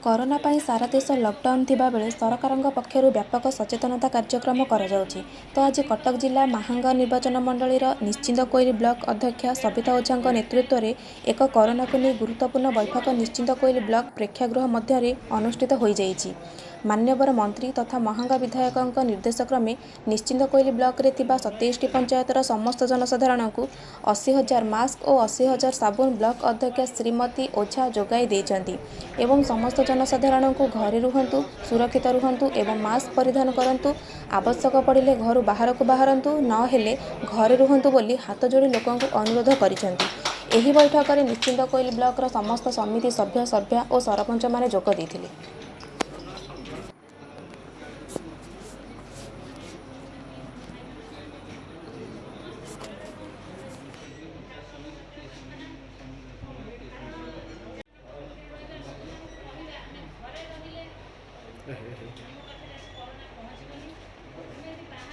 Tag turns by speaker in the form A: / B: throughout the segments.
A: Corona ପାଇଁ ସାରା ଦେଶ lockdown ଥିବାବେଳେ ସରକାରଙ୍କ ପକ୍ଷରୁ ବ୍ୟାପକ ସଚେତନତା କାର୍ଯ୍ୟକ୍ରମ କରାଯାଉଛି ତ ଆଜି କଟକ ଜିଲ୍ଲା ମାହାଙ୍ଗା ନିର୍ବାଚନ ମଣ୍ଡଳୀର ନିଶ୍ଚିନ୍ତକୋଇଲି ବ୍ଲକ ଅଧ୍ୟକ୍ଷା ସବିତା ଓଝାଙ୍କ ନେତୃତ୍ୱରେ ଏକ କରୋନାକୁ ନେଇ ଗୁରୁତ୍ୱପୂର୍ଣ୍ଣ ବୈଠକ ନିଶ୍ଚିନ୍ତକୋଇଲି ବ୍ଲକ ପ୍ରେକ୍ଷାଗୃହ ମଧ୍ୟରେ ଅନୁଷ୍ଠିତ ହୋଇଯାଇଛି। ମାନ୍ୟବର ମନ୍ତ୍ରୀ ତଥା ମାହାଙ୍ଗା ବିଧାୟକଙ୍କ ନିର୍ଦ୍ଦେଶକ୍ରମେ ନିଶ୍ଚିନ୍ତକୋଇଲି ବ୍ଲକରେ ଥିବା 27ଟି ପଞ୍ଚାୟତର ସମସ୍ତ ଜନସାଧାରଣଙ୍କୁ 80,000 ମାସ୍କ ଓ 80,000 ସାବୁନ ବ୍ଲକ ଅଧ୍ୟକ୍ଷା ଶ୍ରୀମତୀ ଓଝା ଯୋଗାଇ ଦେଇଛନ୍ତି ଏବଂ ସମସ୍ତ ଜନସାଧାରଣଙ୍କୁ ଘରେ ରୁହନ୍ତୁ, ସୁରକ୍ଷିତ ରୁହନ୍ତୁ ଏବଂ ମାସ୍କ ପରିଧାନ କରନ୍ତୁ, ଆବଶ୍ୟକ ପଡ଼ିଲେ ଘରୁ ବାହାରକୁ ବାହାରନ୍ତୁ, ନହେଲେ ଘରେ ରୁହନ୍ତୁ ବୋଲି ହାତ ଯୋଡ଼ି ଲୋକଙ୍କୁ ଅନୁରୋଧ କରିଛନ୍ତି। ଏହି ବୈଠକରେ ନିଶ୍ଚିନ୍ତକୋଇଲି ବ୍ଲକର ସମସ୍ତ ସମିତି ସଭ୍ୟ, ସଭ୍ୟା ଓ ସରପଞ୍ଚମାନେ ଯୋଗ ଦେଇଥିଲେ।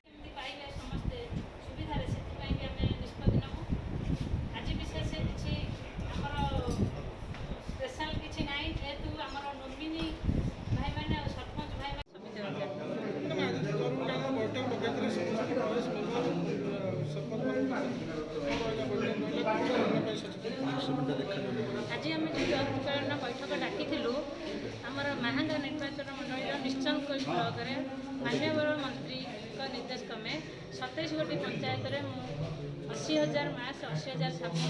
B: କେମିତି ପାଇବେ ସମସ୍ତେ ସୁବିଧାରେ, ସେଥିପାଇଁ ବି ଆମେ ନିଷ୍ପତ୍ତି ନେବୁ। ଆଜି ବିଶେଷ କିଛି ଆମର ସ୍ପେଶାଲ କିଛି ନାହିଁ, ଯେହେତୁ ଆମର ନୋମିନି ଭାଇମାନେ ଆଉ ସରପଞ୍ଚ ଭାଇମାନେ ସମିତି ଅଧ୍ୟକ୍ଷ।
C: ମ୍ୟାଡ଼ାମ, ଆଜି ଜରୁରୀକାଳୀନ ବୈଠକ ଡକାଇଥିଲେ ସମସ୍ତ ପ୍ରଦେଶ ମେମ୍ବର ସରପଞ୍ଚମାନଙ୍କୁ। କ'ଣ ରହିଲା ବୈଠକ ରହିଲା, କ'ଣ କରୋନା ପାଇଁ ସଚେତନ?
B: ଆଜି ଆମେ ଯେଉଁ ଜରୁରୀକାଳୀନ ବୈଠକ ଡାକିଥିଲୁ, ଆମର ମାହାଙ୍ଗା ନିର୍ବାଚନ ମଣ୍ଡଳୀର ନିଶ୍ଚିନ୍ତକୋଇଲି ବ୍ଲକରେ ମାନ୍ୟବର ମନ୍ତ୍ରୀଙ୍କ ନିର୍ଦ୍ଦେଶ କ୍ରମେ 27 ଗୋଟି ପଞ୍ଚାୟତରେ ମୁଁ 80,000 ମାସ୍କ, 80,000 ସାବୁନ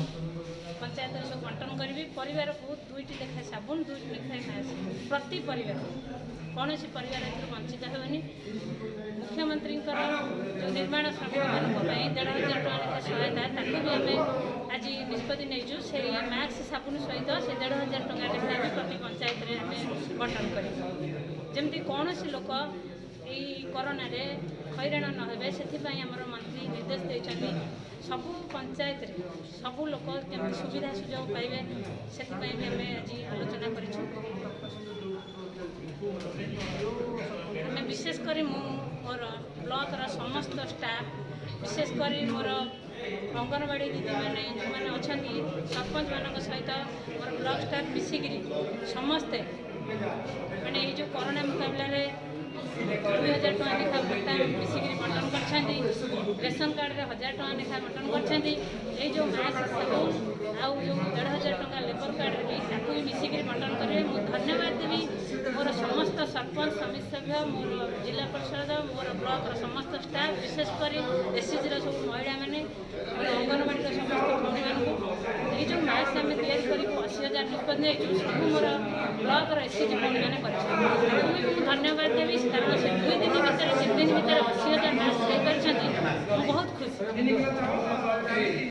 B: ପଞ୍ଚାୟତରେ ସବୁ ବଣ୍ଟନ କରିବି। ପରିବାରକୁ ଦୁଇଟି ଲେଖାଏଁ ସାବୁନ, ଦୁଇଟି ଲେଖାଏଁ ମାସ୍କ ପ୍ରତି ପରିବାର, କୌଣସି ପରିବାର ଏଥିରୁ ବଞ୍ଚିତ ହେବନି। ମୁଖ୍ୟମନ୍ତ୍ରୀଙ୍କର ଯେଉଁ ନିର୍ମାଣ ଶ୍ରମିକମାନଙ୍କ ପାଇଁ 1500 ଟଙ୍କା ଲେଖାଏଁ ସହାୟତା, ତାକୁ ବି ଆମେ ଆଜି ନିଷ୍ପତ୍ତି ନେଇଛୁ। ସେଇ ମାସ୍କ ସାବୁନ ସହିତ ସେ 1500 ଟଙ୍କା ଲେଖାଏଁ ବି ପ୍ରତି ପଞ୍ଚାୟତରେ ଆମେ ବଣ୍ଟନ କରିବୁ। ଯେମିତି କୌଣସି ଲୋକ ଏଇ କରୋନାରେ ହଇରାଣ ନ ହେବେ, ସେଥିପାଇଁ ଆମର ମନ୍ତ୍ରୀ ନିର୍ଦ୍ଦେଶ ଦେଇଛନ୍ତି। ସବୁ ପଞ୍ଚାୟତରେ ସବୁ ଲୋକ କେମିତି ସୁବିଧା ସୁଯୋଗ ପାଇବେ, ସେଥିପାଇଁ ବି ଆମେ ଆଜି ଆଲୋଚନା କରିଛୁ। ଆମେ ବିଶେଷ କରି ମୁଁ ମୋର ବ୍ଲକର ସମସ୍ତ ଷ୍ଟାଫ୍, ବିଶେଷ କରି ମୋର ଅଙ୍ଗନବାଡ଼ି ଦିଦିମାନେ ଯେଉଁମାନେ ଅଛନ୍ତି, ସରପଞ୍ଚମାନଙ୍କ ସହିତ ମୋର ବ୍ଲକ ଷ୍ଟାଫ୍ ମିଶିକିରି ସମସ୍ତେ ମାନେ ଏଇ ଯେଉଁ କରୋନା ମୁକାବିଲାରେ 2000 ଟଙ୍କା ଲେଖା ଭତ୍ତା ମିଶିକିରି ବଣ୍ଟନ କରିଛନ୍ତି, ରେସନ କାର୍ଡ଼ରେ 1000 ଟଙ୍କା ଲେଖା ବଣ୍ଟନ କରିଛନ୍ତି, ଏଇ ଯେଉଁ ମାସ୍କ ସାବୁନ ଆଉ ଯେଉଁ 1500 ଟଙ୍କା ଲେବର କାର୍ଡ଼ରେ ବି ତାକୁ ବି ମିଶିକିରି ବଣ୍ଟନ କରିବେ। ମୁଁ ଧନ୍ୟବାଦ ଦେବି ମୋର ସମସ୍ତ ସରପଞ୍ଚ, ସମିତି ସଭ୍ୟ, ମୋର ଜିଲ୍ଲା ପରିଷଦ, ମୋର ବ୍ଲକର ସମସ୍ତ ଷ୍ଟାଫ୍, ବିଶେଷ କରି ଏସ୍ଏଚ୍ଜିର ସବୁ ମହିଳାମାନେ, ମୋର ଅଙ୍ଗନବାଡ଼ିର ସମସ୍ତ ଭଉଣୀମାନଙ୍କୁ। ଏଇ ଯେଉଁ ମାସ୍କ ଆମେ ତିଆରି କରିବୁ 80,000 ନିଷ୍ପତ୍ତି ନେଇଛୁ, ସବୁ ମୋର ବ୍ଲକର ଏସ୍ଏଚ୍ଜି ଭଉଣୀମାନେ କରିଛନ୍ତି। ତାଙ୍କୁ ବି ମୁଁ ଧନ୍ୟବାଦ ଦେବି, କାରଣ ସେ 2 ଦିନ ଭିତରେ, 3 ଦିନ ଭିତରେ 80,000 ମାସ୍କ ଦେଇପାରିଛନ୍ତି। ମୁଁ ବହୁତ ଖୁସି।